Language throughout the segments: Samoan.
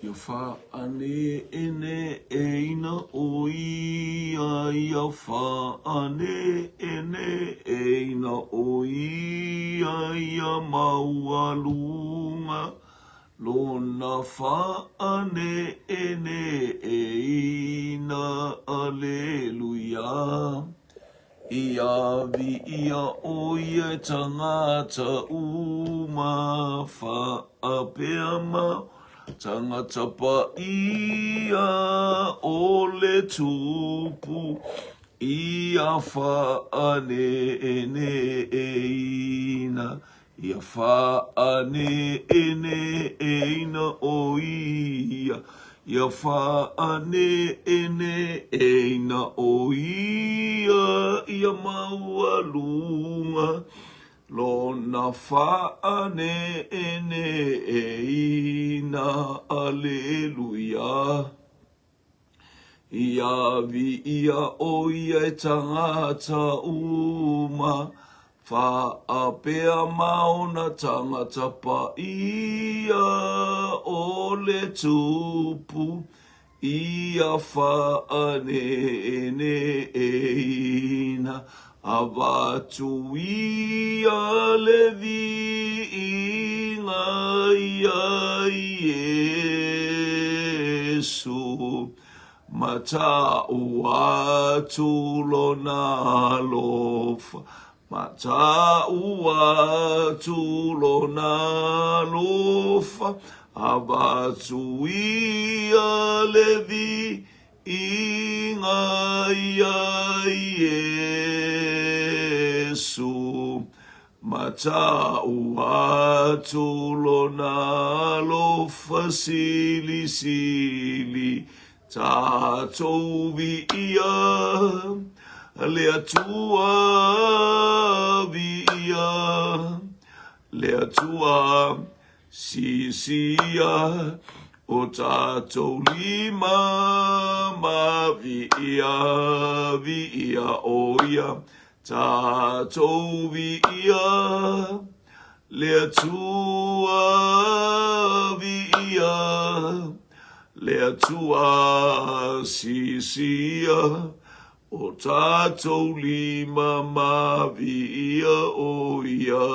Ia faaneeeneeina o ia, ia faaneeeneeina o ia, ia maualuga lona faaneeeneeina. Aleluia. Ia viia o ia e tangata uma, faapea ma tangata paia o le tupu, ia faaneeeneeina, Ia faaneeeneeina o ia, Ia faaneeeneeina o ia, Ia maualuga lona faaneeeneeina. Aleluia. Ia viia o ia e tangata uma, faapea ma ona tangata paia o le tupu, ia faaneeeneeina, avatu ia le viiga iā Iesu, ma ta'u atu lona alofa, ma ta'u atu lona alofa, avatu ia le viiga Iga iā Iesu, ma ta'u atu lona alofa silisili, tatou viia le Atua, viia le Atua. Sisia o tatou lima ma viia, viia o ia, tatou viia le Atua, viia le Atua, sisia o tatou lima ma viia o ia.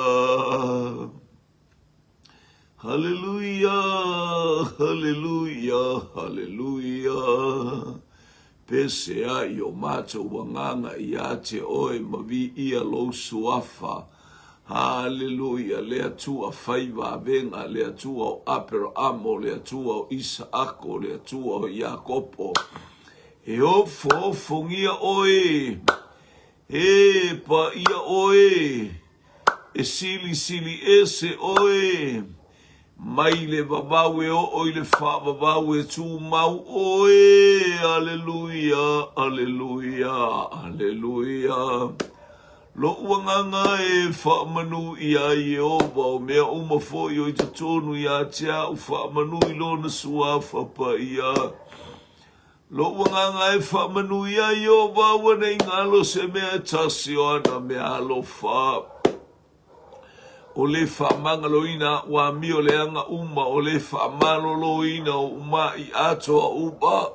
Haleluia, haleluia, haleluia. Pese ai o matou agaga iā te oe ma viia lou suafa. Haleluia, le Atua fai vavega, le Atua o Aperahamo, le Atua o Isaako, le Atua o Iakopo. E ofoofogia oe, e paia oe, E silisili ese oe mai le vavau e oo i le faavavau e tumau oe. Aleluia, aleluia, aleluia. Loʻu agaga e faamanu iā Ieova, o mea uma foi o i totonu iā te aʻu faamanu i lona suafa paia. Loʻu agaga e faamanu iā Ieova, aua ne i galo se mea e tasi o ana mea alofa. O le faamagaloina aʻu amio leaga uma, o le faamaloloina oʻu maʻi atoa uma,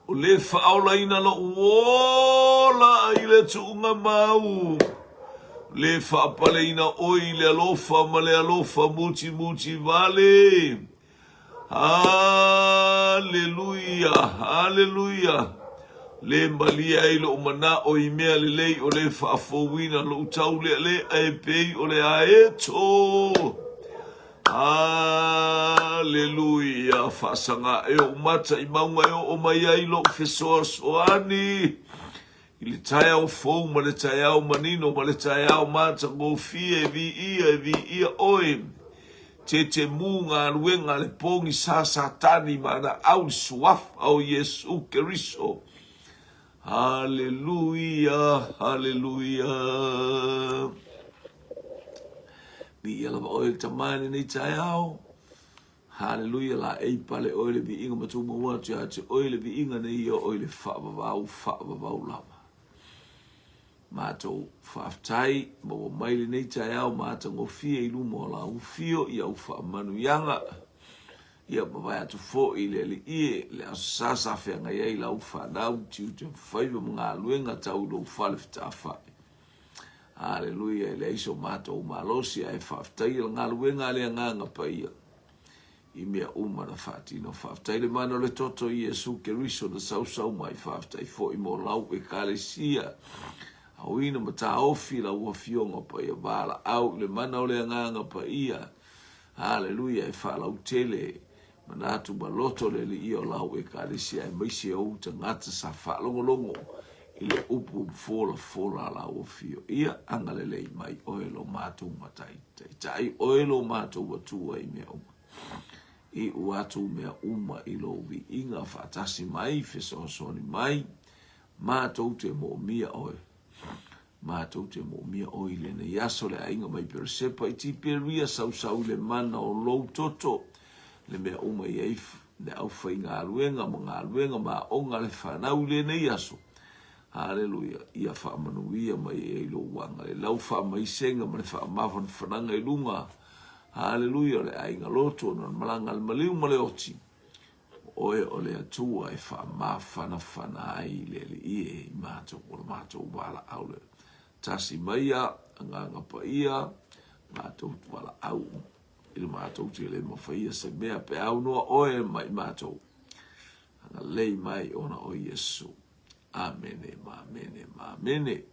o le faaolaina loʻu ola i le tuuga mau, le faapaleina ʻoe i le alofa ma le alofa mutimuti wale. Haleluia! Haleluia! Le malie ai loʻu manaʻo i mea lelei o le faafouina loʻu taulealea e pei o le aeto. Haleluia! Faasaga ae oʻu mata i mauga e oo mai ai loʻu fesoasoani. I le taeao fou ma le taeao manino ma le taeao matagofie e viia e viia oe. Tetemu galuega a le pogisa Satani ma ana au i le suafa o Iesu Keriso. Haleluia, haleluia. Viia lava oe le Tama i lenei taeao. Haleluia, laei pale oe le viiga ma tumau atu ia te oe le viiga nei e oo i le faavavau, faavavau lava. Matou faafetai maua mai lenei taeao matagofie i luma o lau fio i au faamanuiaga. Ia mavae atu foi i le Alii e, le Aso Sa sa feagai ai lau fanau, tiute ma faiva ma galuega tau i lou fale fetafai. Aleluia, e leai so matou malosi ae faafetaia le galuega a le Agaga Paia i mea uma na faatino. Faafetai le mana o le toto i Iesu Keriso na sausau mai. Faafetai foi mo lau Ekalesia. Aoina ma taofi lau Afioga Paia valaau i le mana o le Agaga Paia. Haleluia, e faalautele manatu ma loto le Alii o lau Ekalesia aemaise ou tagata sa faalogologo i le upu folafola a lau Afio. Ia agalelei mai oe lo matou Matai, taitai oe lo matou Atua i mea uma. Iu atu mea uma i lou viiga faatasi mai, fesoasoani mai, matou te moomia oe. Matou te moomia oe i lenei aso, le aiga mai Peresepa i Tiperia, sausau i le mana o lou toto, le mea uma i ai le aufaigaluega ma galuega ma aoga a le fanau i lenei aso. Haleluia! Ia faamanuia mai ai lou agalelei, lau faamaisega ma le faamafanafanaga i luga, haleluia, o le aiga loto ona o le malaga a le maliu ma le oti. Oe o le Atua e faamafanafana ai le Alii e i matou o le matou valaau le tasi mai ia Agaga Paia matou valaau i le matou te le mafaia se mea pe aunoa oe mai matou agalelei mai ona o Iesu. Amene ma amene ma amene.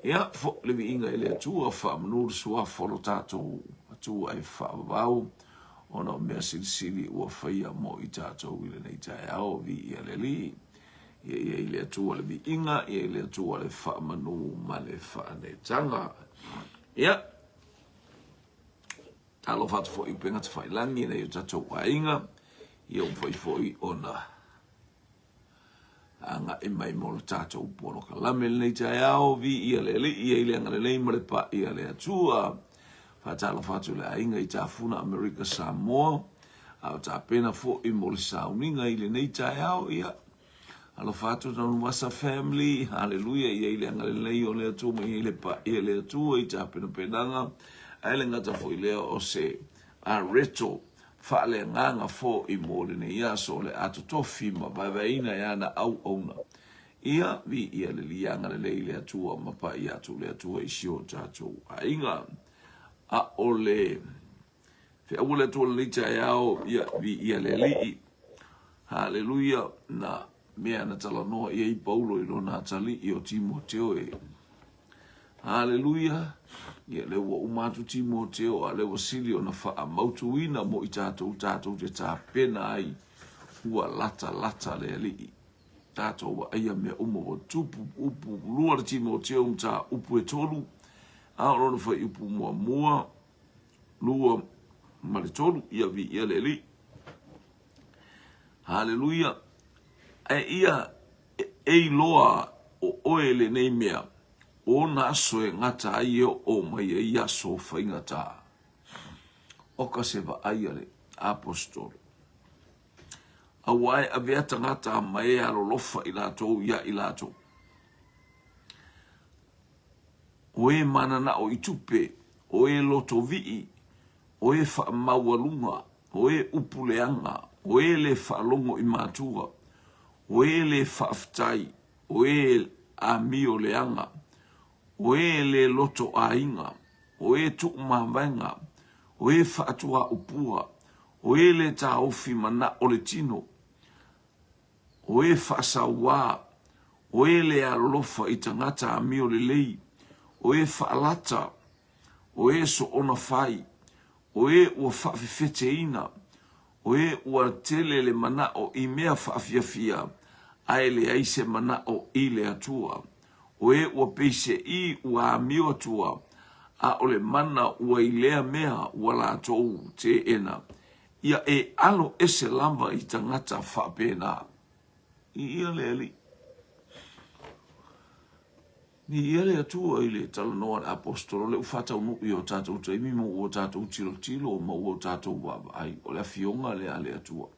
Ia, fo le viiga i le Atua, faamanu le suafa o lo tatou Atua e faavavau, ona o mea silisili ua faia mo i tatou i lenei taeao. Viia le Alii. Ia ia i le Atua le viiga, ia i le Atua le faamanu ma le faaneetaga. Ia, talofa atu foi i upega tafailagi i nai o tatou aiga, ia ua mafai foi ona agai mai mo le tatou polokalame i lenei taeao. Viia le Alii, ia i le agalelei ma le paia le Atua. Faatalofa atu i le aiga i Tafuna Amerika Samoa, a o tapena foi mo le sauniga i lenei taeao. Ia, alofa atu Tanuvasa family, haleluia, ia i le agalelei o le Atua ma ia i le paia le Atua i tapenapenaga, ae le gata foi lea o se areto faaleagaga foi mo lenei aso o le a totofi ma vaevaeina e ana auauna. Ia, viia le liaga lelei i le Atua ma pai atu le Atua i si o tatou aiga. A o le feaua le Atua lenei taeao, ia, viia le Alii. Haleluia, na mea na talanoa i ai Paulo i lona atalii o Timoteo e Haleluia! Ia, lea ua uma atu Timoteo, a lea ua sili ona faamautuina mo i tatou, tatou te tapena ai, ua latalata le Alii. Tatou vaaia mea uma ua tupu, upu lua le Timoteo mataupu e tolu, a o lona fuaiupu muamua, lua ma le tolu, ia viia le Alii. Haleluia! Ae ia e iloa o oe lenei mea, o ona aso e gata ai e oo mai ai aso faigata. O ka se vaai a le aposetolo. Aua e avea tagata ma e alolofa i latou iā i latou. O e mananao i tupe, o e lotovii, o e faamaualuga, o e upu leaga, o e le faalogo i matua, o e le faafetai, o e amio leaga, o e le loto aiga, o e tuumavaega, o e faatuaupua, o e le taofi manao le tino, o e faasauā, o e le alolofa i tagata amio lelei, o e faalata, o e soona fai, o e ua faafefeteina, o e ua tele le manao i mea faafiafia, ae leai se manao i le Atua, o e ua peiseai ua amio atua, a o le mana ua i lea mea ua latou teena, ia e alo ese lava i tagata faapena. Viia le Alii. Viia le Atua i le talanoa a le Aposetolo, lea ua faataunuu i o tatou taimi ma ua tatou tilotilo ma ua tatou vaavaai, o le Afioga lea a le Atua.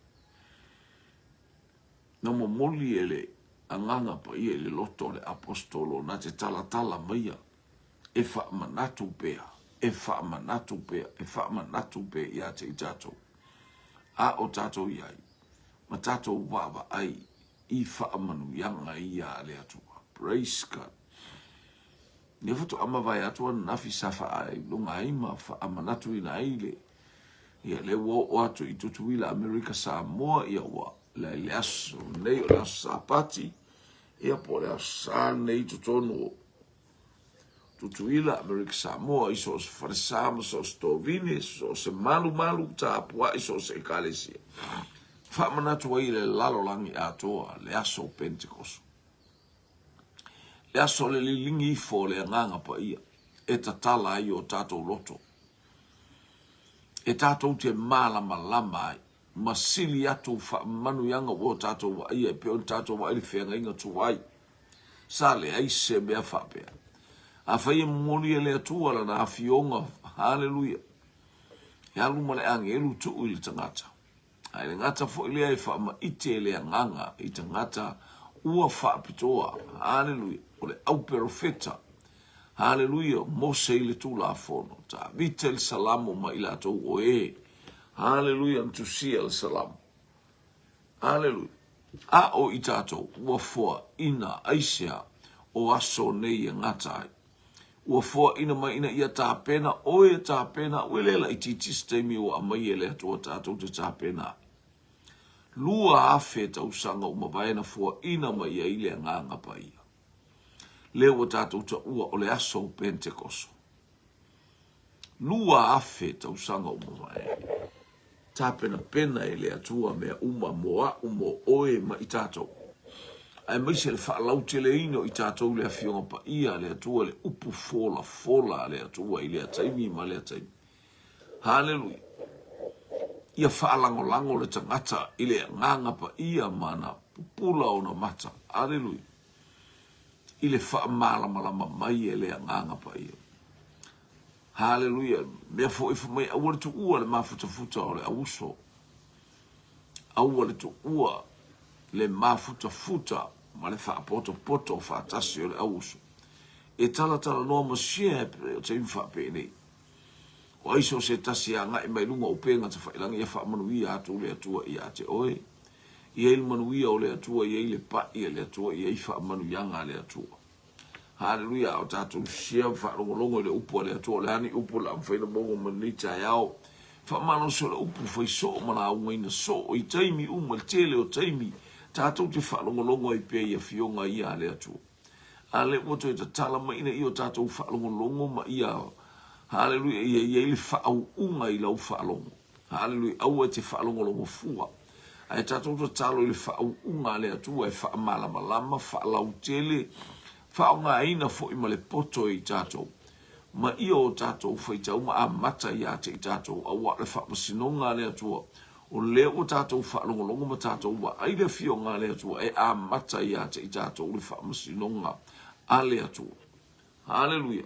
Na momoli e le Agaga Paia i le loto o le Aposetolo na te talatala maia e faamanatu pea, e faamanatu pea, e faamanatu pea ia te i tatou. A o tatou i ai, ma tatou vaavaai i faamanuiaga ia a le Atua. Praise God. Lea faatoa mavae atu ananafi sa faailoga ai ma faamanatuina ai le ia lea ua oo atu i Tutuila Amerika Samoa ia ua le, le aso nei o le aso Sapati ia po o le aso Sa nei i totonu o Tutuila Amerika Samoa i so o se falesa ma so o se tovine so o se malumalu tapuai so o se ekalesia faamanatu ai i le lalolagi atoa le aso o Pentekoso. Le aso o le liligi ifo o le Agaga Paia e tatala ai o tatou loto, e tatou te malamalama ai ma sili atu faamanuiaga ua o tatou vaaia e pei ona tatou vaai le feagaiga tuai. Sa leai se mea faapea. Afai e momoli e le Atua lana afioga, haleluia, e alu ma le agelu tuu i le tagata. Ae le gata foi lea e faamaite e le Agaga i tagata ua faapitoa, haleluia, o le auperofeta, haleluia, Mose i le Tulafono, Tavita i le Salamo ma i latou o e, haleluia, na tusia le Salamo. Haleluia. A o i tatou ua foaina aisea o aso nei e gata ai? Ua foaina mai ina ia tapena oe e tapena au e le laitiiti se taimi ua aumai e le Atua tatou te tapena ai. 2000 tausaga ua mavae na foaina mai ai le Agaga Paia. Lea ua tatou taua o le aso o Pentekoso. 2000 tausaga ua mavae. Tapenapena e le Atua mea uma mo a'u, mo oe ma i tatou. Aemaise le faalauteleina o i tatou i le Afioga Paia a le Atua, le upu folafola a le Atua i lea taimi ma lea taimi. Haleluia! Ia faalagolago le tagata i le Agaga Paia ma ana pupula ona mata. Haleluia! I le faamalamalama mai e le Agaga Paia. Haleluia! Mea foi fai mai, aua le tuua le mafutafuta o le auuso. Aua le tuua le mafutafuta ma le faapotopoto faatasi o le auuso. E talatalanoa ma share o taimi faapenei. O ai so o se tasi e agai mai luga o upega tafailagi ia faamanuia atu le Atua ia te oe. I ai le manuia o le Atua, i ai le pai a le Atua, i ai faamanuiaga a le Atua. Haleluia, a o tatou share ma faalogologo i le upu a le Atua, o le a ni upu o le a mafai ona maua mai lenei taeao. Faamalosi o le upu fai soo ma laugaina soo i taimi uma, le tele o taimi, tatou te faalogologo ai pea i afioga ia a le Atua. A lea ua toe tatala mai ina ia o tatou faalogologo ma ia, haleluia, ia i ai le faauuga i lau faalogo. Haleluia, aua e te faalogologo fua. Ae tatou tatalo i le faauuga a le Atua e faamalamalama, faalautele, faaaogaina foi ma le poto e i tatou, ma ia o tatou faitau ma amata ia te i tatou, aua o le faamasinoga a le Atua, o lea ua tatou faalogologo ma tatou vaai le Afioga a le Atua e amata ia te i tatou le faamasinoga a le Atua. Haleluia!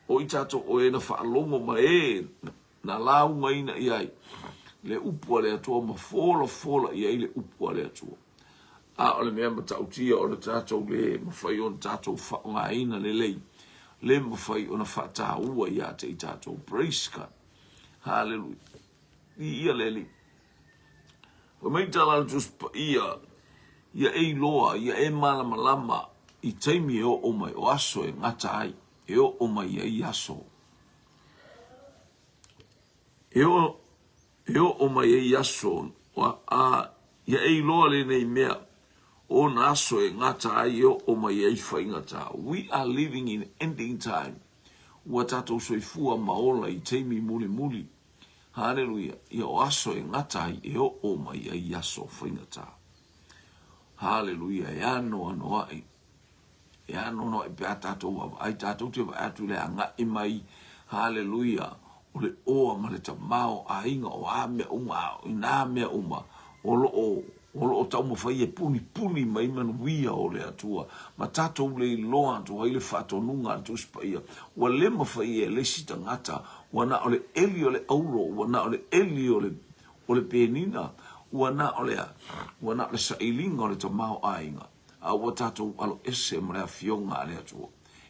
O i tatou o e na faalogo ma e na laugaina i ai le upu a le Atua ma folafola i ai le upu a le Atua. A o le mea matautia o le tatou le mafai ona tatou faaaogaina lelei, le mafai ona faataua ia te i tatou. Praise God. Hallelujah. Viia le Alii. Fai mai tala a le Tusi Paia, ia e iloa, ia e malamalama i taimi e oo mai, o aso e gata ai, e oo mai ai aso. E oo, e oo mai ai aso, a, ia e iloa lenei mea, o na aso e gata ai e oo mai ai faigata. We are living in ending time. Ua tatou soifua ma ola i taimi mulimuli. Haleluia. Ia o aso e gata ai e oo mai ai aso faigata. Haleluia. E anoanoai. E anoanoai pe a tatou vaavaai, tatou te vaai atu i le agai mai, haleluia, o le oa ma le tamaoaiga, o a mea uma, a o nā mea uma o lo o, o lo o taumafai e punipuni mai manuia o le Atua, ma tatou le iloa atu ai le faatonuga a le Tusi Paia, ua le mafai e le isi tagata, ua na o le eli o le auro, ua na o le eli o le, o le penina, ua na o le a? Ua na o le sailiga o le tamaoaiga. A ua tatou alo ese ma le Afioga a le Atua.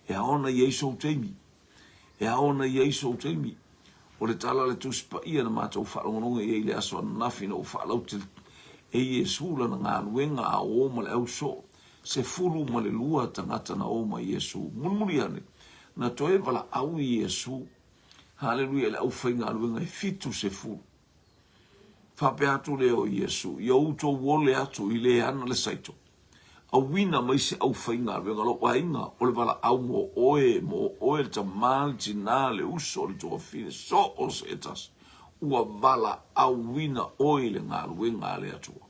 E ao ona i ai sou taimi. E ao ona i ai sou taimi. O le tala a le Tusi Paia na matou faalogologo i ai i le aso ananafi ina ua faalautele e Iesu lana galuega a o ma le au soo, 12 tagata na o ma Iesu. Mulimuli ane, na toe valaau Iesu, haleluia, i le aufaigaluega e 70. Faapea atu lea o Iesu, Ia outou ole atu i le ana le saito, auina mai se aufaigaluega, lou aiga, o le valaau mo oe, mo oe le tama, le tina, le uso, le tuafine, so o se tasi, ua valaauina oe i le galuega a le Atua.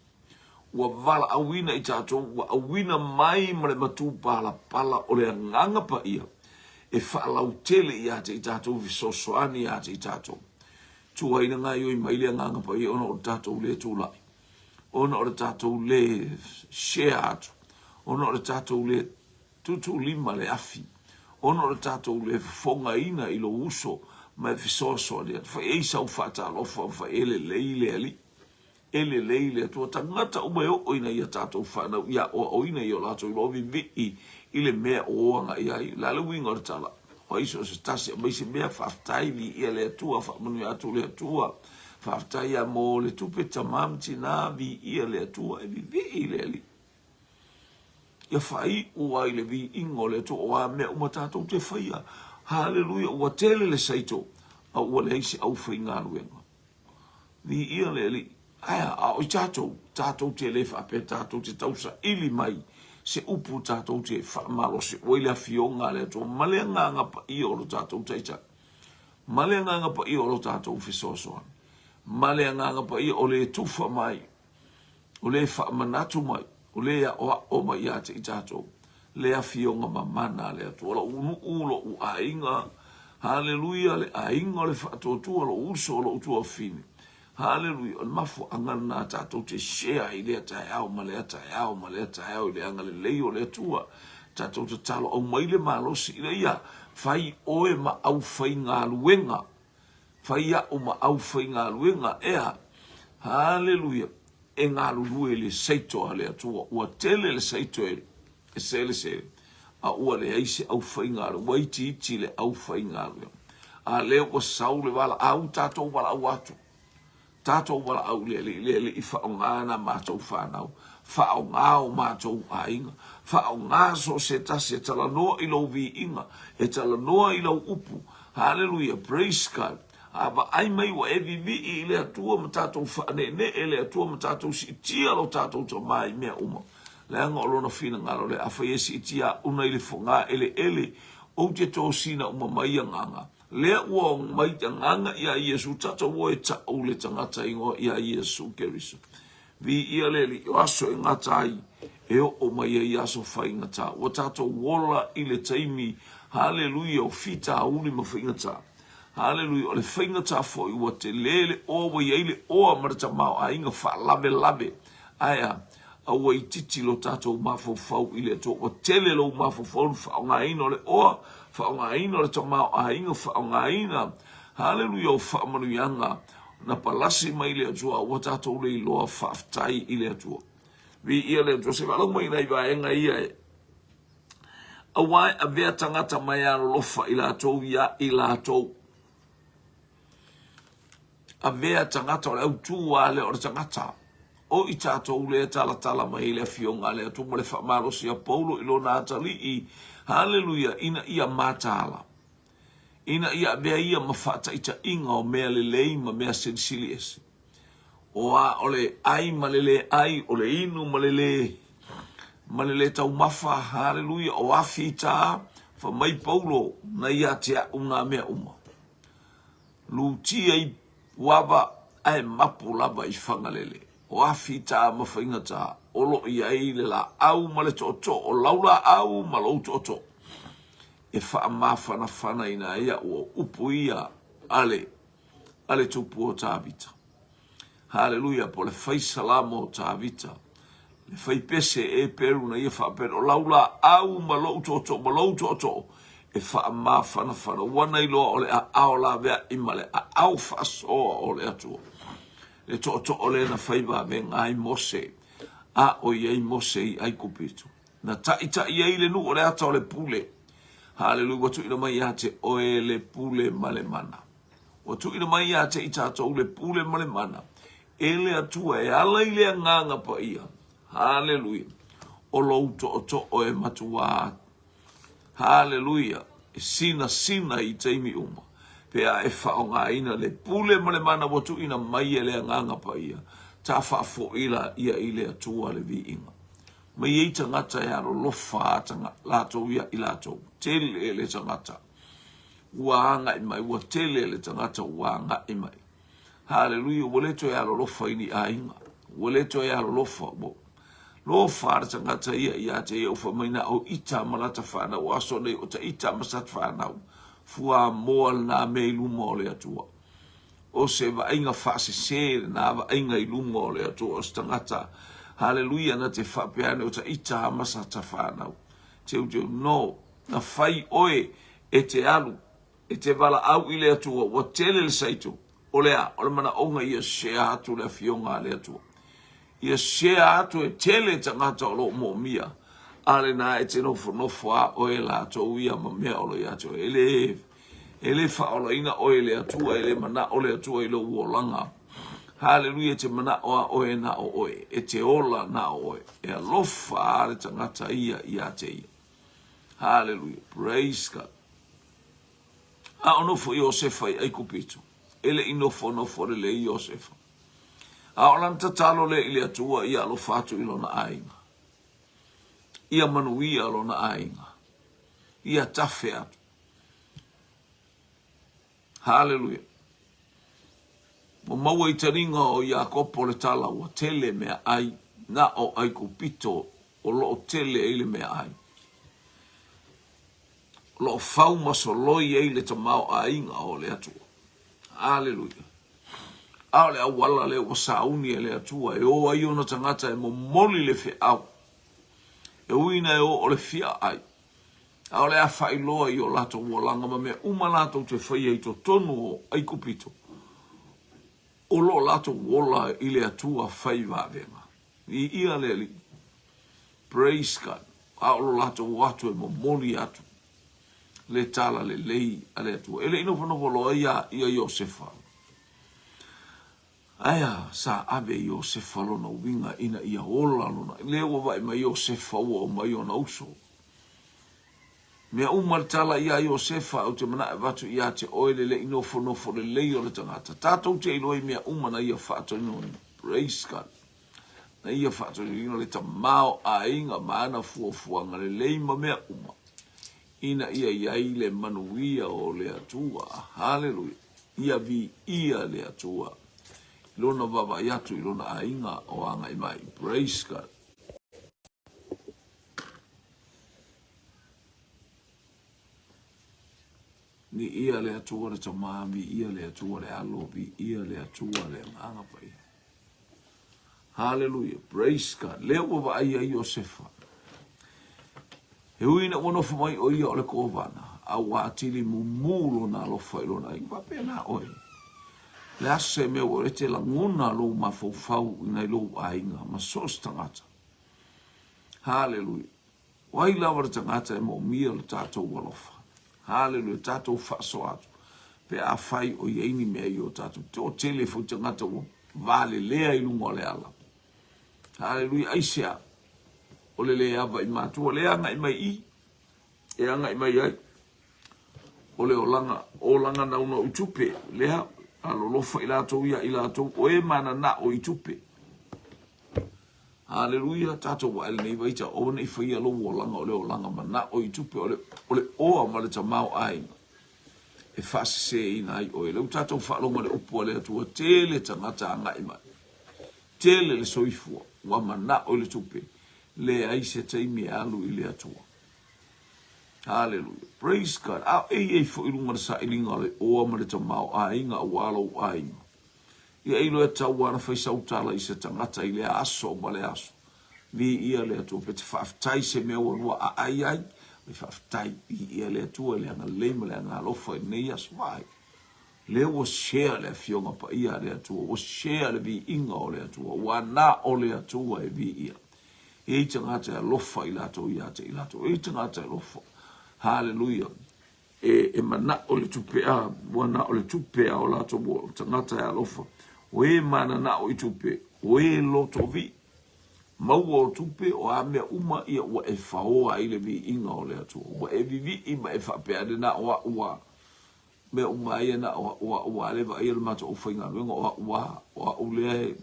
Ua valaauina i tatou, ua auina mai ma le matupalapala o le Agaga Paia e faalautele ia te i tatou, fesoasoani ia te i tatou. Tuai na gaoioi mai le Agaga Paia ona o le tatou lē tulai, ona o le tatou lē share atu, ona o le tatou lē tuutuulima le afi, ona o le tatou lē fofogaina i lou uso ma e fesoasoani atu. Fai ai sau faatalofa ma fai e lelei le Alii. E lelei le Atua. Tagata uma e oo ina ia tatou fanau ia aoaoina i o latou iloa vivii i le mea o o agai ai. O le a le uiga o le tala? O ai so o se tasi aumai se mea, faafetai, viia le Atua, faamanuia atu le Atua, faafetai a mo le tupe tama ma tina, viia le Atua, e vivii le Alii. Ia faaiu ai le viiga o le Atua, o a mea uma tatou te faia. Haleluia, ua tele le saito, a ua leai se aufaigaluega. Viia le Alii. Ae a? A o i tatou, tatou te le faapea tatou te tausaili mai se upu tatou te faamalosi ua i le Afioga a le Atua ma le Agaga Paia o lo tatou Taitai, ma le Agaga Paia o lo tatou fesoasoani, ma le Agaga Paia o le tufa mai o le faamanatu mai, o le aʻoaʻo mai ia te i tatou, le afioga mamana a le Atua, loʻu nuu, loʻu aiga, haleluia, le aiga o le faatuatua, loʻu uso, loʻu tuafafine, haleluia, o le mafuaaga lena tatou te share i lea taeao ma lea taeao ma lea taeao i le agalelei o le Atua, tatou tatalo aumai le malosi ina ia fai oe ma aufaigaluega Fai a'u ma aufaigaluega, ea, haleluia, e galulue i le saito a le Atua. Ua tele le saito e selesele, a ua leai se aufaigaluega, ua itiiti le aufaigaluega. A lea ua sau le valaau, tatou valaau atu. Tatou valaau i le Alii, le Alii faaaoga nā matou fanau, faaaoga o matou aiga, faaaoga so o se tasi e talanoa i lou viiga, e talanoa i lau upu. Haleluia, praise God. A vaai mai ua e vivii i le Atua ma tatou faaneenee i le Atua ma tatou siitia lo tatou tama i mea uma. Leaga o lona finagalo lea, afai e siitia a'u nai le foga eleele, ou te tosina uma mai agaga. Lea ua aumai agaga ia Iesu tatou o e tau le tagata ingoa ia Iesu Keriso. Viia le Alii, o aso e gata ai e oo mai ai aso faigata. Ua tatou ola i le taimi, haleluia, o fitauli ma faigata. Haleluia, o le faigata foi ua tele le oa ua i ai le oa ma le tamaoaiga faalavelave. Ae a? A ua itiiti lo tatou mafaufau i le Atua, ua tele lou mafaufau i le faaaogaina o le oa, faaaogaina o le tamaoaiga, faaaogaina, haleluia, o faamanuiaga na palasi mai le Atua, ua tatou le iloa faafetai i le Atua. Viia le Atua. Se valaau mai nai vaega ia e aua e avea tagata meaalofa i latou ia i latou. Avea tagata o le autū a lea o le tagata. O i tatou lea e talatala mai ai le Afioga a le Atua ma le faamalosi a Paulo i lona atalii, haleluia, ina ia mataala, ina ia avea ia ma faataitaiga o mea lelei ma mea silisili ese. O a o le ai ma le lē ai, o le inu ma le lē ma le lē taumafa, haleluia, o a fita, fai mai Paulo, na ia te a'u nā mea uma. Lutia i Puava ae mapu lava i Fagalele. O a fita ma faigata o lo o i ai le laau ma le tootoo, o lau laau ma lou tootoo e faamafanafanaina ai a'u o upu ia a le a le Tupu o Tavita. Haleluia, po o le fai salamo o Tavita, le fai pese e Peru na ia faapea, o lau laau ma lou tootoo ma lou tootoo e faamafanafana, ua na iloa o le aao laveai ma le aao faasoa o le Atua. Le tootoo lea na fai vavega ai Mose, a o i ai Mose i Aikupito. Na taʻitaʻi ai le nuu o le ata o le pule. Haleluia, ua tuuina mai ia te oe le pule ma le mana. Ua tuuina mai ia te i tatou le pule ma le mana e le Atua e ala i le Agaga Paia. Haleluia! O lou tootoo e matuā. Haleluia! E sinasina i taimi uma pe a e faaaogaina le pule ma le mana ua tuuina mai e le Agaga Paia, ta faafo'i la ia i le Atua le viiga. Mai ai tagata e alolofa a latou ia i latou. Tele le tagata ua agai mai, ua tele le tagata ua agai mai. Haleluia, ua le toe alolofa i ni aiga, ua le toe alolofa, ua lofa le tagata ia ia te ia, ua fai mai na o ita ma lata whanau, o aso nei o ta ita ma sat whanau, fuamoa lena mea i luma o le Atua. O se vaaiga faasese lena vaaiga i luma o le Atua, o se tagata, haleluia, na te faapea ane o ta ita ma sata whanau. Teuteu, no, na fai oe e te alu, e te valaau i le Atua, ua tele le saito. O le a? O le manaoga ia share atu le afioga a le Atua. Ia share atu e tele tagata o lo o moomia, a lena e te nofonofo a oe latou ia ma mea o lo o ia te oe. E le, e le faaolaina oe e le Atua, e le manao le Atua i lou olaga. Haleluia, e te manao a oe na o oe, e te ola na o oe. E alofa a le tagata ia ia te ia. Haleluia, praise God. A o nofo Iosefa i Aikupito, e le i nofonofo lelei Iosefa. A o lana tatalo lea i le Atua ia alofa atu i lona aiga. Ia manuia lona aiga. Ia tafe atu. Haleluia. Ua maua i taliga o Iakopo le tala ua tele meaai, na o Aikupito o lo o tele ai le meaai. O lo o fau ma soloi ai le tamaoaiga o le Atua. Aleluia. A o le auala lea ua sauni e le Atua e o ai ona tagata e momoli le feau. E ui ina e o o le fia ai. A o le a faailoa i o latou olaga ma mea uma latou te faia i totonu o Aikupito, o lo o latou ola i le Atua fai vavega. Viia le Alii. Praise God. A o lo latou o atu e momoli atu le tala lelei a le Atua. E le i nofonofo loa ia ia Iosefa. Ae a, sa ave e Iosefa lona uiga ina ia ola lona. Lea ua vaai mai Iosefa ua o mai ona uso. Mea uma le tala iā Iosefa, ou te manaʻo e avatu iā te oe le leʻi nofonofo lelei o le tagata. Tatou te iloa i mea uma na ia faatinoina. Praise God. Na ia faatinoina le tamaoaiga ma ana fuafuaga lelei ma mea uma, ina ia i ai le manuia o le Atua. Haleluia. Ia viia le Atua i lona vaavaai atu i lona aiga o agai mai. Praise God. Viia le Atua le Tama, viia le Atua le Alo, viia le Atua le Agaga Paia. Haleluia, praise God. Lea ua vaai ai Iosefa. E ui ina ua nofo mai ʻo ia o le kovana, a ua atili mumu lona alofa i lona aiga. Faapena ʻoe. Le a se mea ua e te lagona lou mafaufau i nai lou aiga ma so o se tagata. Haleluia. O ai lava le tagata e moomia lo tatou alofa? Haleluia, tatou faasoa atu pe afai o i ai ni mea i o tatou. Toatele foi tagata ua valelea i luga o le ala. Haleluia, aisea? O le le ava i matua, le agai mai i, e agai mai ai. O le olaga, olaga naunau i tupe, lea, alolofa i latou ia i latou, o e mananao i tupe. Haleluia, tatou vaai lenei vaita, aua ne i faia lou olaga o le olaga manao i tupe, o le, o le oa ma le tamaoaiga e faaseseina ai oe. Lea ua tatou faalogo i le upu a le Atua, tele tagata agai mai, tele le soifua, ua manao i le tupe, leai se taimi e alu i le Atua. Haleluia. Praise God. A e i ai foi i luga o le sailiga o le oa ma le tamaoaiga aua lou aiga. Ia iloa e tatau lava ona fai sau tala i se tagata i lea aso ma lea aso. Viia le Atua. Pe te faafetai i se mea ua lua aai ai, e faafetai. Viia le Atua i le agalelei ma le agaalofa i lenei aso. Vaai, lea ua share le Afioga Paia a le Atua, ua share le viiga o le Atua, ua na o le Atua e viia. E i ai tagata e alofa i latou ia te i latou. E i ai tagata e alofa. Haleluia. e, e manaʻo i le tupe, a, ua na o le tupe a o latou o tagata e alofa. O e mananaʻo i tupe, o e lotoviʻi. Maua o tupe, o a mea uma ia ua e faoa ai le viiga o le Atua. Ua e viviʻi ma e faapea ane na o aʻu a. Mea uma ai ia na o aʻu a, ua ale vaai le matou aufaigaluega o aʻu a, o aʻu lea e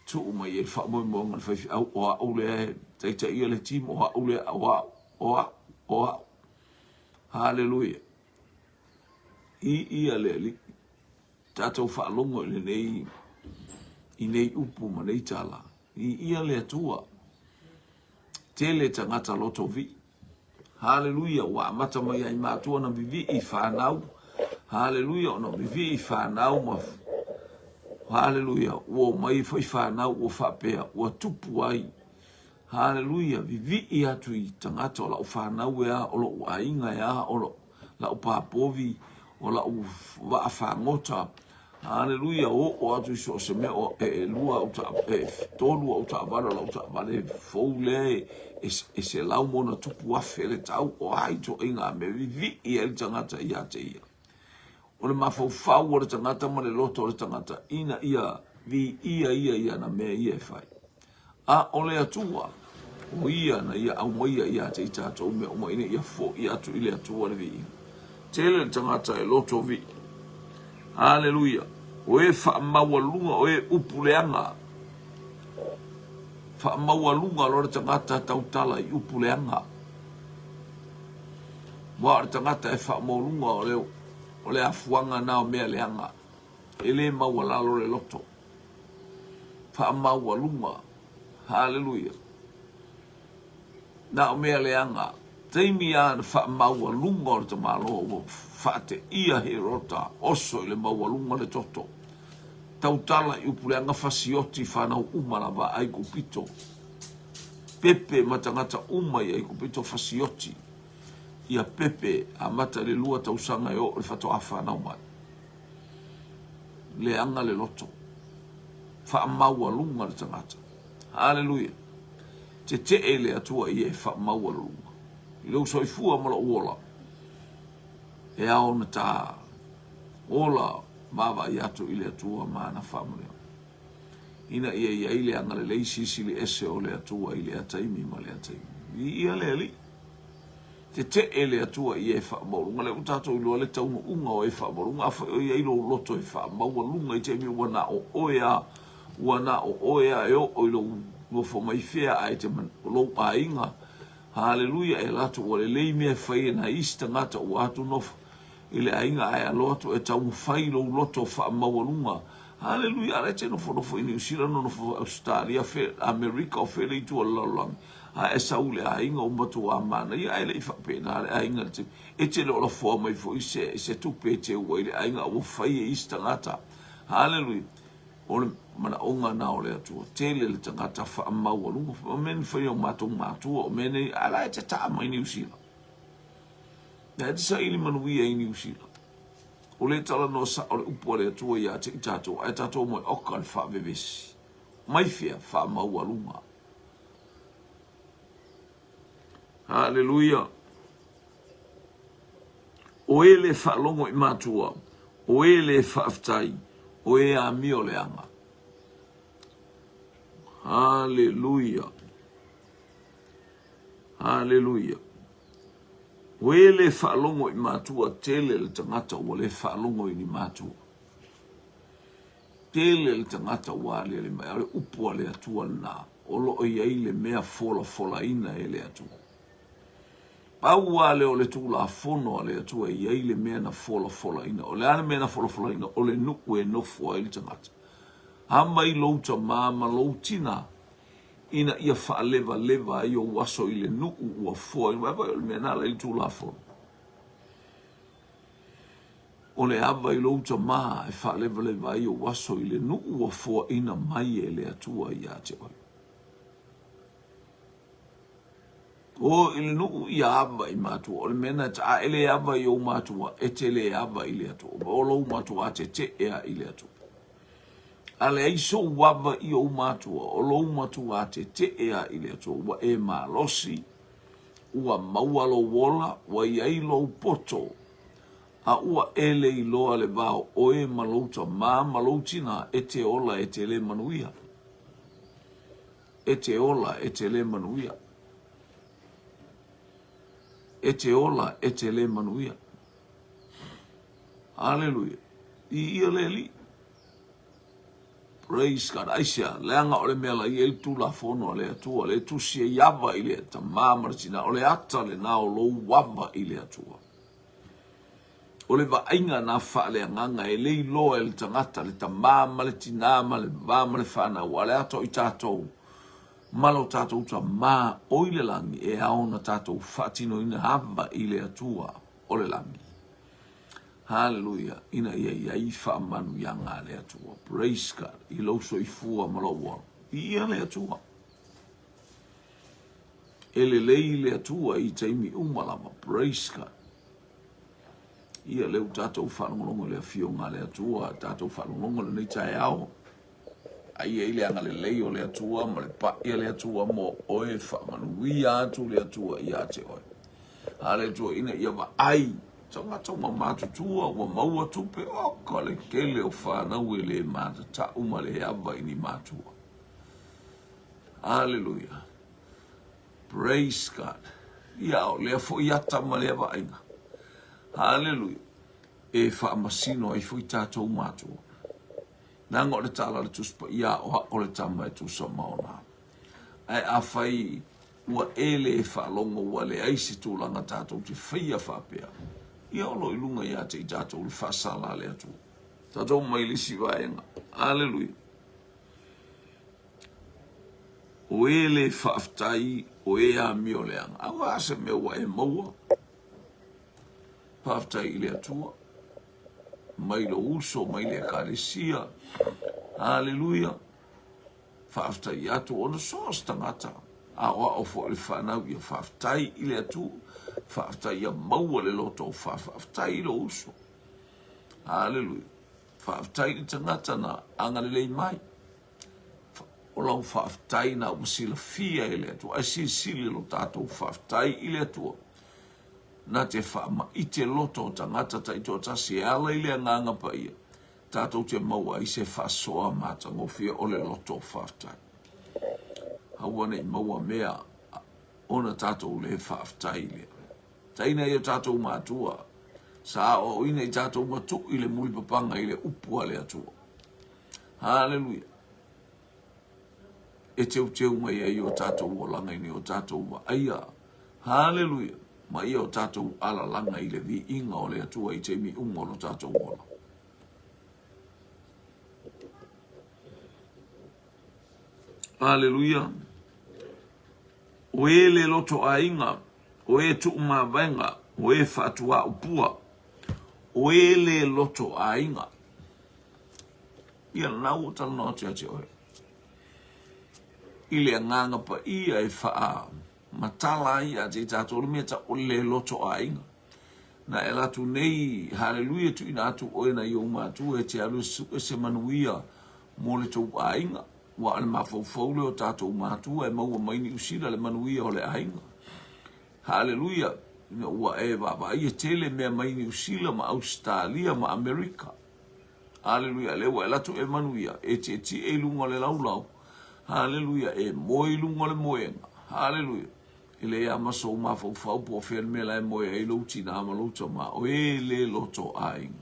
tuu mai ai le faamoemoega i le faifeau, o aʻu lea e taitaia le team, o aʻu lea, o aʻu, o aʻu, o aʻu. Haleluia. Viia le Alii. Tatou faalogo i lenei i nei upu ma nei tala. Viia le Atua. Tele tagata loto vii. Haleluia, ua amata mai ai matua na vivii i fanau. Haleluia, ona vivii i fanau ma Haleluia, ua omai foi fanau ua faapea, ua tupu ai. Haleluia, vivii atu i tagata o lau fanau e a, o lou aiga e a, o lou lau pā povi, o lau vaa fagota. Haleluia, oo atu i so o se mea o e ʻelua au ta, e tolu au taavale, o lau taavale fou lea e, e, e $100,000 le tau, o a ituaiga mea vivii ai le tagata iā te ia. O le mafaufau o le tagata ma le loto o le tagata ina ia viia ia i ana mea ia e fai. A o le Atua, o Ia na ia aumaia ia te i tatou mea uma ina ia foʻi atu i le Atua le viiga. Tele le tagata e loto vii. Aleluia! O e faamaualuga, o e upu leaga. Faamaualuga loa le tagata tautala i upu leaga. Aua o le tagata e faamaualuga o le, o le afuaga na o mea leaga. E le maualalo le loto. Faamaualuga. Haleluia. Na o mea leaga. Taimi lava na faamaualuga o le tamaloa ua faateia Herota, oso i le maualuga le toto. Tautala i upu leaga fasioti fanau uma lava a Aikupito. Pepe ma tagata uma i Aikupito fasioti. Ia pepe amata i le lua tausaga e oo i le faatoa fanau mai. Leaga le loto. Faamaualuga le tagata. Haleluia. Tetee i le Atua ia e faamaualuluga. I lou soifua ma lou ola, e ao ona ta ola vaavaai atu i le Atua ma ana faamanuiaga. Ina ia i ai le agalelei silisili ese o le Atua i lea taimi ma lea taimi. Viia le Alii. Tetee le Atua i e faamaualuga. Lea ua tatou iloa le taunuuga o e faamaualuga. Afai o i ai lou loto e faamaualuga i taimi ua na o oe a, ua na o oe a e oo i lou nofo mai fea ae te o lou aiga. Haleluia, e latou ua lelei mea e fai e nai isi tagata ua atu nofo i le aiga ae alo atu e taumafai lou loto faamaualuga. Haleluia, a la e te nofonofo i Niu Sila, nonofo Ausetalia, Amerika, o fea le itu o le lalolagi. A e sau i le aiga ua matuā manaia ae le i faapena le aiga i le taimi. E te le o lafoa mai foi se, se tupe e teu ai le aiga a ua fai e isi tagata. Haleluia! O le manaoga na o le Atua. Tele le tagata faamaualuga. O mea na fai e o matou matua, o mea nei, a la e te taa mai Niu Sila. La e te saili manuia i Niu Sila. O le talanoa sao le upu a le Atua ia te i tatou, ae tatou moe oka le faavevesi. Mai fea faamaualuga. Haleluia! O e le faalogo i matua, o e le faafetai, o e amio leaga. Haleluia! Haleluia! O e le faalogo i matua, tele le tagata ua le faalogo i ni matua. Tele le tagata ua aliali mai, a o le upu a le Atua lena, o lo o i ai le mea folafolaina e le Atua. Pau lava lea o le Tulafono a le Atua e i ai le mea na folafolaina. O le a le mea na folafolaina? O le nuu e nofo ai le tagata. A mai lou tamā ma lou tina ina ia faalevaleva ai ou aso i le nuu ua foa. Vaai o le mea na ala i le Tulafono. O le ava i lou tamā e faalevaleva ai ou aso i le nuu ua foaina mai e le Atua ia te oe. O i le nuu ia ava i matua, o le mea na a e le ava i ou matua, e te le ava i le Atua. O lou matua tetee a i le Atua. A leai sou ava i ou matua, o lou matua tetee a i le Atua, ua e malosi, ua maua lou ola, ua i ai lou poto. A ua e le iloa le va o oe ma lou tamā ma lou tinā, e te ola e te lē manuia. E te ola e te lē manuia. E te ola e te lē manuia. Aleluia. Viia le Alii. Praise God. Aisea, leaga o le mea la i ai le Tulafono a le Atua, le tusi ai ava i le tamā ma le tinā, o le ata lenā o lou ava i le Atua. O le vaaiga na faaleagaga e le iloa e le tagata, le tamā ma le tinā ma le va ma le fanau, a o le ata o i tatou ma lo tatou Tamā o i le lagi e ao ona tatou faatinoina ava i le Atua o le lagi. Haleluia, ina ia i ai faamanuiaga a le Atua. Praise God, i lou soifua ma lou ola. Viia le Atua. E lelei le Atua i taimi uma lava. Praise God. Ia lea ua tatou faalogologo i le afioga a le Atua, tatou faalogologo i lenei taeao. Aia i le agalelei o le Atua ma le paʻi a le Atua mo oe, faamanuia atu le Atua ia te oe. A le Atua ina ia vaai tagata ua matutua, ua maua tupe, oka le tele o fanau e le matatau ma le ava i ni matua. Aleluia. Praise God. Ia, o lea foi ata ma lea vaaiga. Haleluia. E faamasino ai foi tatou matua. Leaga o le tala a le Tusi Paia, aoao le tama e tusa ma ona. Ae afai ua e le faalogo ua leai se tulaga tatou te faia faapea, ia o lo o i luga ia te i tatou le faasala a le Atua. Tatou mai le isi vaega. Aleluia. O e le faafetai, o e amio leaga. Aua se mea ua e maua. Faafetai i le Atua. Mai lou uso, mai le Ekalesia. Aleluia. Faafetai atu ona so o se tagata. Aoao foi le fanau ia faafetai i le Atua. Faafetai ia maua le loto o faafetai i lou uso. Aleluia. Faafetai i le tagata na agalelei mai. O lau faafetai na ua silafia e le Atua. Ae silisili lo tatou faafetai i le Atua. Na te faamaite loto o tagata taitoatasi e ala i le Agaga Paia, tatou te maua ai se faasoa matagofie o le loto faafetai. Aua ne i maua mea ona tatou le faafetai lea. Taina i o tatou matua, sa aoaoina i tatou matu'i le mulipapaga i le upu a le Atua. Haleluia. E teuteu mai ai o tatou olaga i o tatou vaaia. Haleluia. Ma ia o tatou alalaga i le viiga o le Atua i taimi uma o lo tatou ola. Haleluia. O e le loto aiga, o e tuumavaega, o e faatuaupua, o e le loto aiga. Ia lena ua talanoa atu ia te oe. I le agaga paia e faamatala ai ia te i tatou le mea tau o le loto aiga. Na e alu atu nei, haleluia, tuuina atu oe nai ou matua e te alu e sue se manuia mo le tou aiga. Ua o le mafaufau lea o tatou matua e maua mai Niu Sila le manuia o le aiga. Haleluia, ina ua e vaavaai e tele mea mai Niu Sila ma Ausetalia ma Amerika. Aleluia, lea ua e alu atu e manuia, e tietie i luga o le laulau. Haleluia, e moe i luga o le moega. Haleluia. E leai lava ma sou mafaufau po o fea le mea la e moe ai lou tinā ma lou tamā, o e le loto aiga.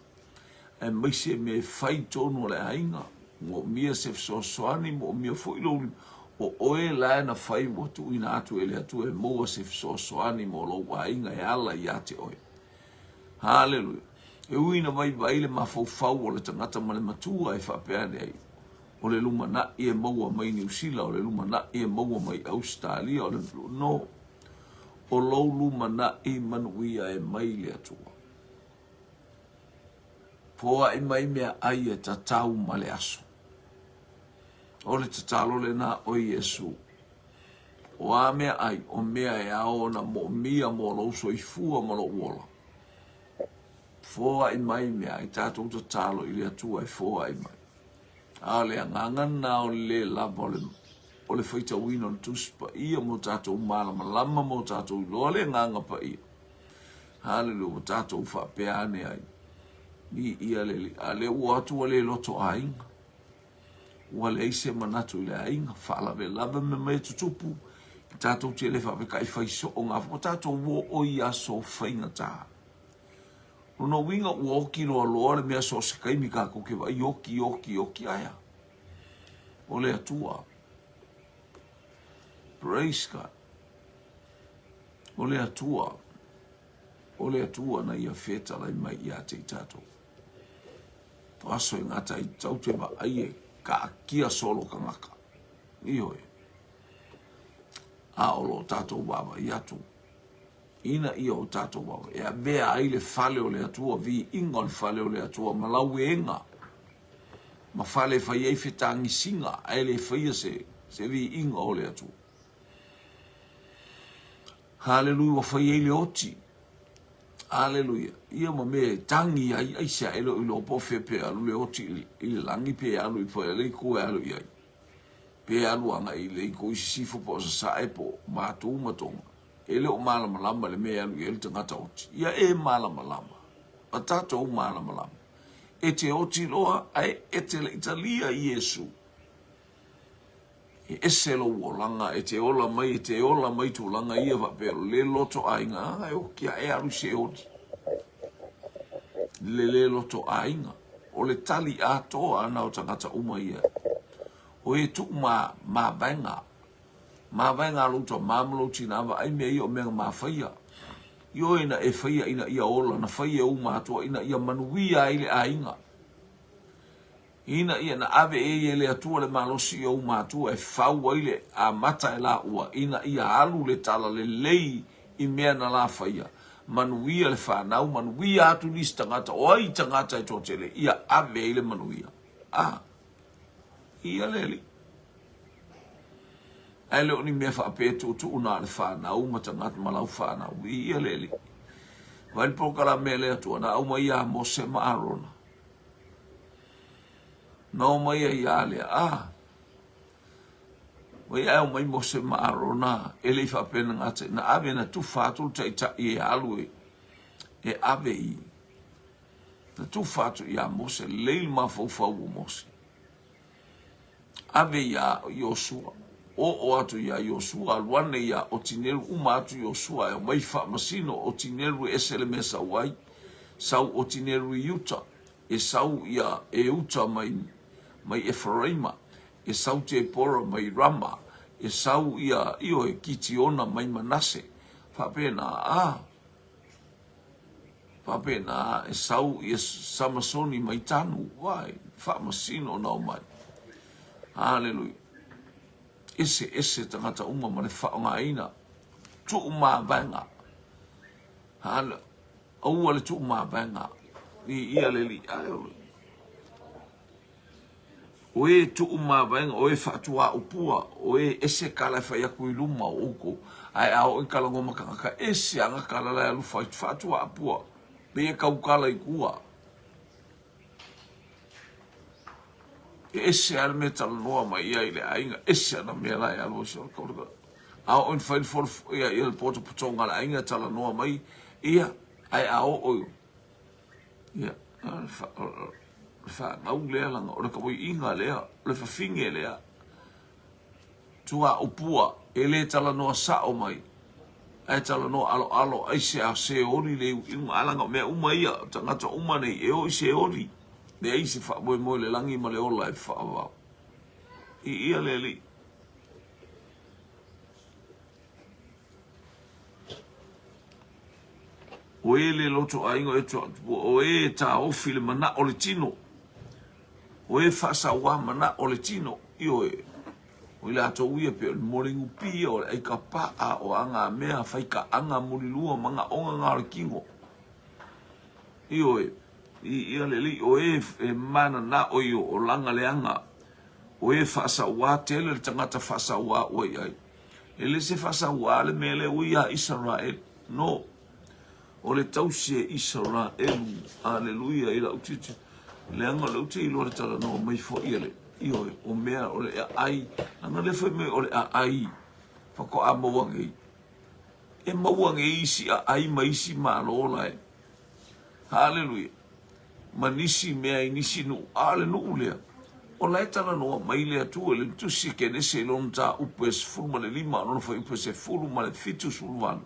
Aemaise mea e fai i totonu o le aiga, moomia se fesoasoani, moomia foi lou lima. O oe la e na fai ua tuuina atu e le Atua e maua se fesoasoani mo lou aiga e ala ia te oe. Haleluia. E ui ina vaivai le mafaufau o le tagata ma le matua e faapea ane ai, o le lumanai e maua mai Niu Sila, o le lumanai e maua mai Ausetalia, o le... No. O lou lumanai manuia e mai le Atua. Foai mai meaai e tatau ma le aso. O le tatalo lena o Iesu. O a meaai, o mea e ao ona moomia mo lou soifua ma lou ola. Foai mai meaai, tatou tatalo i le Atua e foai mai. A o le agaga lena o le lē lava o le, o le faitauina o le Tusi Paia mo tatou malamalama, mo tatou iloa le agaga paia. Haleluia, ua tatou faapea ane ai. Viia le Alii. A lea ua o atu ua le loto aiga. Ua leai se manatu i le aiga. Faalavelave mea mai e tutupu. E tatou te le faapea fai soo ngā. Ua tatou o i aso faigata. Lona uiga ua oti loaloa le mea so o se taimi tatou te vaai oti, oti, oti. Ae a? O le Atua. Praise God. O le Atua. O le Atua na ia fetalai mai ia te i tatou. O aso e gata ai tau te vaai e kaatia solo tagata. Ioe. A o lo tatou vaavaai atu ina ia o tatou vaavaai e avea ai le fale o le Atua, viiga o le fale o le Atua ma lauega ma fale e fai ai fetagisiga ae le faia se, se viiga o le Atua. Haleluia, ua fai ai le oti. Haleluia. Ia ma mea e tangi ai, aisea e le o iloa po o fea pe alu le oti i le lagi pe alu i po le itu e alu i ai. Pe alu agai i le itu i sisifo po o sasae po o Matu ma Tonga. E le o malamalama le mea e alu i ai le tagata oti. Ia e malamalama. Ma tatou malamalama. E te oti loa ae e te le i talia Iesu. E ese lou olaga, e te ola mai, e te ola mai tulaga ia faapea o le loto aiga, a e oki ae alu se oli. Le le loto aiga. O le tali atoa ana o tagata uma ia. O e tuu ma, mavaega. Mavaega a lou tamā ma lou tinā vaai mea ia o mea na mafaia. Ioe na e faia ina ia ola, na fai e ou matua ina ia manuia ai le aiga. Ina ia na ave e ia e le Atua le malosi i ou matua e fau ai le amata e laua, ina ia alu le talalelei i mea na la faia, manuia le fanau, manuia atu nisi tagata, o ai tagata e toatele, ia ave ai le manuia. A, ia le Alii. Ae le o ni mea faapea e tuutuu na o le fanau ma tagata ma lau fanau. Ia le Alii. Vaai le polokalame a le Atua, na aumai ia Mose ma Arona. Na omai ai ia lea, a, Vai ae omai Mose ma Arona, e le i faapea na gata, na ave na tufa atu le taitai e alu e, e ave i, na tufa atu ia Mose, lelei le mafaufau o Mose. Ave iā Iosua, oo atu iā Iosua, alu ane iā Otineru, uma atu Iosua e omai faamasino Otineru e ese le mea sau ai, sau Otineru i uta, e sau ia Euta mai, mai Eferaima, e sau Tepora mai Rama, e sau ia, ioe, Kitiona mai Manase, faapena, a. Faapena e sau ia Samasoni mai Tanu, vai, faamasino na omai. Haleluia. Ese ese tagata uma ma le faaaogaina. Tuu mavaega. Hale, aua le tuu mavaega. I ia le li, ai o le. O e tuu mavaega, o e faatuaupua, o e ese kala e fai atu i luma o outou, ae a oo ina talanoa ma tagata, ese ana kala la e alu fai, faatuaapua, pei e tautala i tua. E ese lava le mea e talanoa mai ai i le aiga, ese ana mea la e alu ai solo kau. A oo ina fai le folo, ia, ia le potopotoga a le aiga e talanoa mai, ia, ae a oo i, Ia, o le fanau lea laga, o le tauaiga lea, o le fafine lea. Tuaupua, e le talanoa sao mai, ae talanoa aloalo, aisea seoli le iuiuga, a laga o mea uma ia, o tagata uma nei, e o i seoli, leai se faamoemoe i le lagi ma le ola e faavavau. Viia le Alii. O e le loto aiga, o e tuaatupua, o e taofi le manao o le tino, o e faasauā manao o le tino, ioe, o i latou ia pei o le molenupia, o le aikapa'a, o agamea, faikaaga, mulilua, manaoga na o le tino. Ioe, i ia le alii, o e e mananao i o olaga leaga, o e faasauā tele le tagata faasauā ua i ai. E le se faasauā le mea lea ua iā Isaraelu. No. O le tausi e Isaraelu. Aleluia i lau titi. Leaga o lea ou te iloa le talanoa mai foi a le ioe o mea o le aai. Leaga lea fai mai o le aai faatoa maua nei. E maua nei isi aai ma isi malo la e. Haleluia. ma nisi mea i nisi nuu, a o le nuu lea, o la e talanoa mai le Atua i le Tusi Kenese i lona mataupu e 15, lona fuaiupu e 17,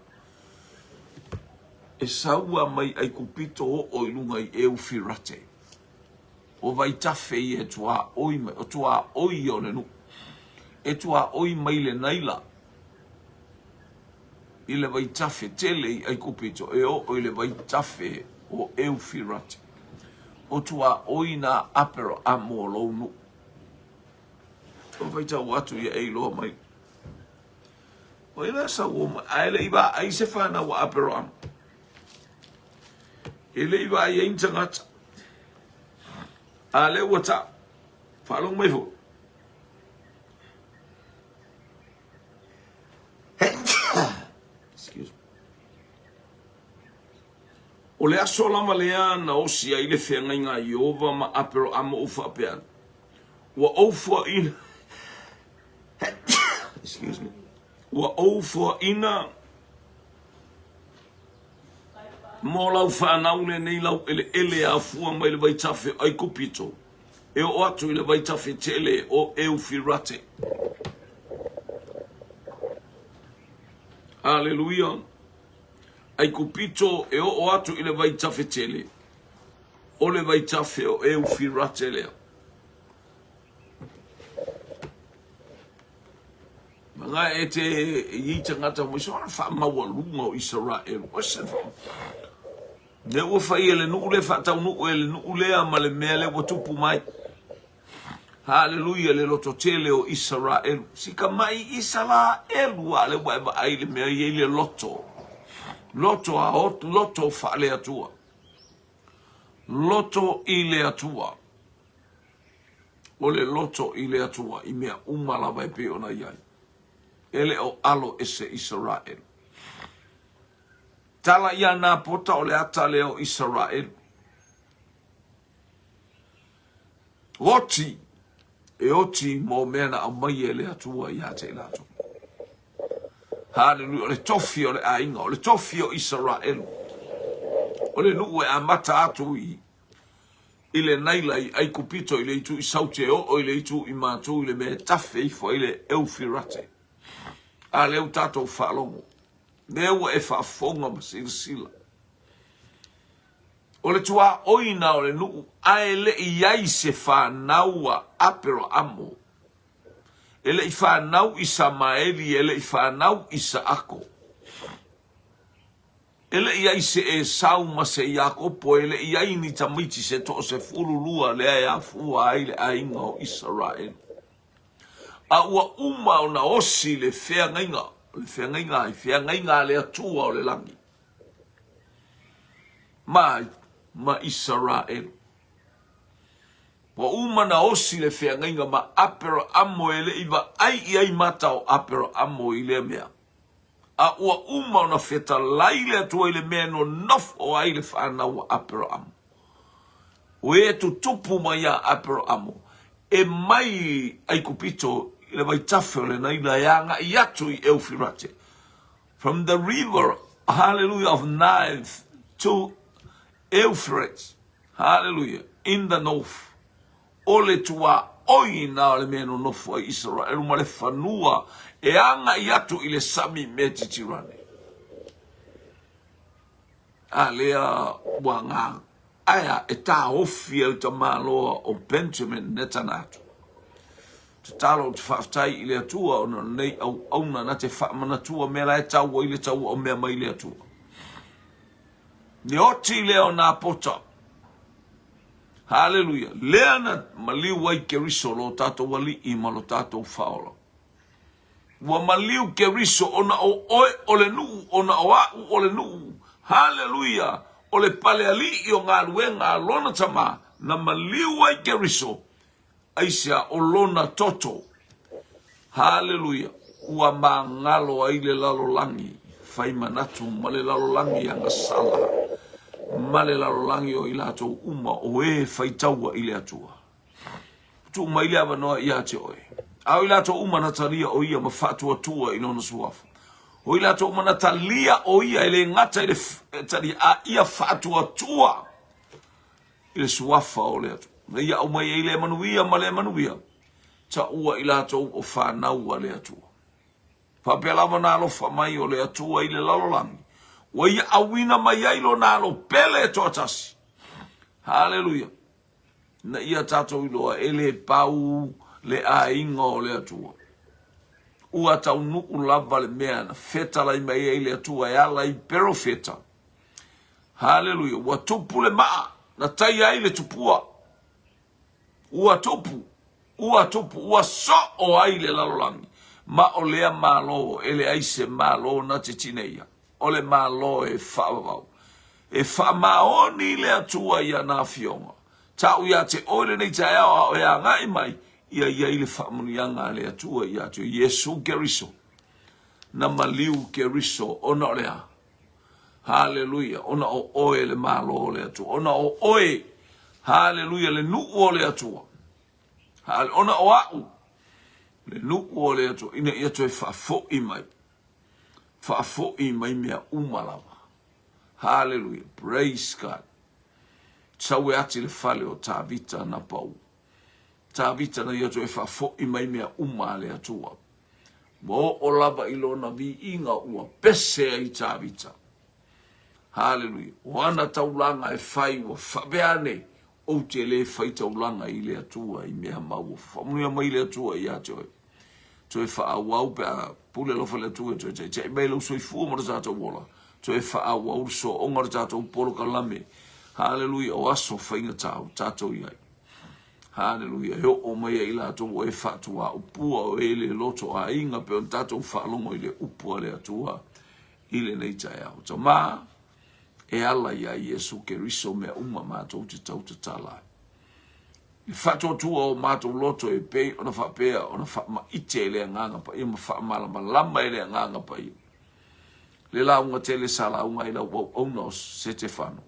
E sau lava mai Aikupito oo i luga i Eufirate. O vaitafe ia e tuaoi mai, o tuaoi ia o le nuu. E tuaoi mai le Naila i le vaitafe tele i Aikupito e oo i le vaitafe o Eufirate. O tuaoi nā Aperamo o lou nuu. O faitau atu ia e iloa mai. O ai la sau o mai, ae le i vaai se fanau a Aperamo. E le i vaai ai ni tagata. A lea ua tau. Faalogo mai foi. Excuse me. O le aso lava lea na osi ai le feagaiga a Ieova ma Aperoamo ua faapea atu, Ua ou foaina Excuse me. Ua ou foaina mo lau fanau lenei laueleele e afua mai le vaitafe o Aikupito e oo atu i le vaitafe tele o Eufirate. Aleluia. Aikupito e oo atu i le vaitafe tele o le vaitafe o Eufirate lea. Maga e te i tagata mo so faamaualuga o Isaraelu. O se lea ua fai e le nuu lea faataunuu e le nuu lea ma le mea lea ua tupu mai. Haleluia le lototele o Isaraelu. Si tamai Isaraelu a lea ua e vaai i le mea e i ai le loto. Loto a loto faale-Atua. Loto i le Atua. O le loto i le Atua i mea uma lava e pei ona i ai. E le o alo ese Isaraelu. Tala ia Napota o le ata lea o Isaraelu. Oti, e oti mo mea na aumai e le Atua ia te i latou. Haleluia, o le tofi o le aiga, o le tofi o Isaraelu. O le nuu e amata atu i i le Naila i Aikupito i le itu i Saute e oo i le itu i Matu i le mea e tafe ifo ai le Eufirate. A lea ua tatou faalogo, lea ua e faafofoga ma silasila. O le tuaoina o le nuu ae le i i ai se fanau a Aperoamo, e le i fanau Isamaeli, e le i fanau Isaako, e le i i ai se Esau ma se Iakopo, e le i i ai ni tamaiti se toasefululua lea e afua ai le aiga o Isaraelu. A ua uma ona osi le feagaiga, o le feagaiga ai, feagaiga a le Atua o le lagi. Ma, ma Isaraelu. Ua uma na osi le feagaiga ma Aperaamo e le i vaai i ai mata o Aperaamo i lea mea. A ua uma ona fetalai le Atua i le mea e nonofo ai le fanau a Aperaamo. O e tutupu mai iā Aperaamo, e mai Aikupito i le vaitafe o le Naila e agai atu i Eufirate. From the river, hallelujah, of Nile to Euphrates, hallelujah, in the north. O le tuaoi na o le mea e nonofo ai Isaraelu ma le fanua e agai atu i le sami Metitirane. A lea ua ngā aea e tāofi e le tamaloa o Benjamin Netanyahu. Tatalo ou te faafetai i le Atua ona o lenei auauna na te faamanatua mea la e tau ai le taua o mea mai le Atua. Le oti lea o Napota. Haleluia. Lea na maliu ai Keriso lo tatou Alii ma lo tatou Faaola. Ua maliu Keriso ona o oe o le nuu, ona o a'u o le nuu. Haleluia! O le pale alii o galuega a lona Tama na maliu ai Keriso Aisea o lona toto. Haleluia! Ua magalo ai le lalolagi fai manatu ma le lalolagi agasala ma le lalolagi o i latou uma o e faitaua i le Atua. Tuu mai le avanoa ia te oe. A o i latou uma na talia o ia ma faatuatua i lona suafa. O i latou uma na talia o ia e le gata i le talia, a ia faatuatua. I le Suafa o le Atua. Na ia aumai ai lea manuia ma lea manuia, taua i latou o fanau a le Atua. Faapea lava na alofa mai o le Atua i le lalolagi, ua ia auina mai ai lona alo pele e toatasi. Haleluia! Ina ia tatou iloa e le pau le aiga o le Atua. Ua taunuu lava le mea na fetalai mai ai le Atua e ala i perofeta. Haleluia! Ua tupu le maa na taia ai le tupua. Ua tupu, ua tupu, ua soo ai le lalolagi. Ma o lea Malo e leai se Malo na te tineia. O le Malo e faavavau. E faamaoni le Atua i ana afioga. Ta'u ia te oe lenei taeao a o e agai mai, ia i ai le faamanuiaga a le Atua ia te oe. Iesu Keriso. Na maliu Keriso ona o le a? Haleluia! Ona o oe le Malo o le Atua. Ona o oe, haleluia, le nuu o le Atua. Hale, ona o a'u, le nuu o le Atua, ina ia toe faafo'i mai. Faafo'i mai mea uma lava. Haleluia! Praise God! Sau e ati le fale o Tavita na pau. Tavita na ia toe faafo'i mai mea uma a le Atua. Ua oo lava i lona viiga ua pese ai Tavita. Haleluia. O ana taulaga e fai ua faapea ane, ou te le fai taulaga i le Atua i mea mau. Faamanuia mai le Atua ia te oe. Toe faaauau pe a pule alofa le Atua e toe taitai mai lou soifua ma lo tatou ola. Toe faaauau le sooga o le tatou polokalame. Haleluia. O aso faigata o tatou i ai. Haleluia. E oo mai ai i latou o e faatuaupua, o e le loto aiga, pei ona tatou faalogo i le upu a le Atua i lenei taeao. Tama, e ala iā Iesu Keriso mea uma matou te tautatala ai. Le faatuatua o matou loto e pei ona faapea ona faamaite e le Agaga Paia ma faamalamalama e le Agaga Paia. Le lauga tele sa lauga ai lau auauna o Setefano.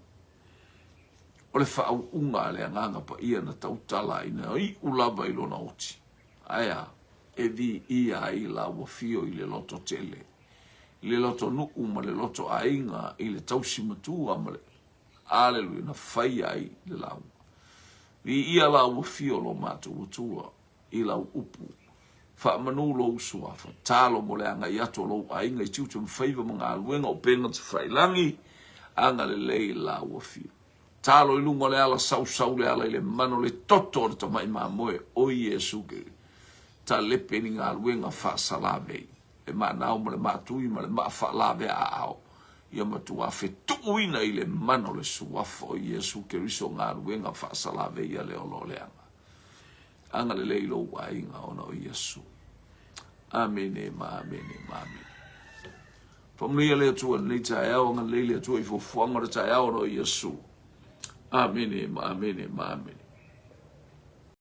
O le faauuga a le Agaga Paia na tautala ai na iu lava i lona oti. Ae a? E viia ai lau afio i le loto tele, i le loto nuu ma le loto aiga, i le tausi matua ma le. Aleluia, na faia ai le lauga. Viia lau afio lo matou Atua i lau upu. Faamanu lou suafa. Talo mo le agai atu o lou aiga i tiute ma faiva ma galuega o upega tafailagi, agalelei lau afio. Talo i luga o le ala sausau le ala i le mana o le toto o le tamai mamoe o Iesu Keriso. Talepe ni galuega faasalavei, le maanao ma le maatui ma le maa faalavea aao, ia matua fetuuina i le mana o le suafa o Iesu Keriso galuega faasalavei a le ola o leaga. Agalelei lou aiga ona o Iesu. Amene ma amene ma amene. Faamanuia le Atua i lenei taeao, agalelei le Atua i fuafuaga o le taeao ona o Iesu. Amene ma amene ma amene.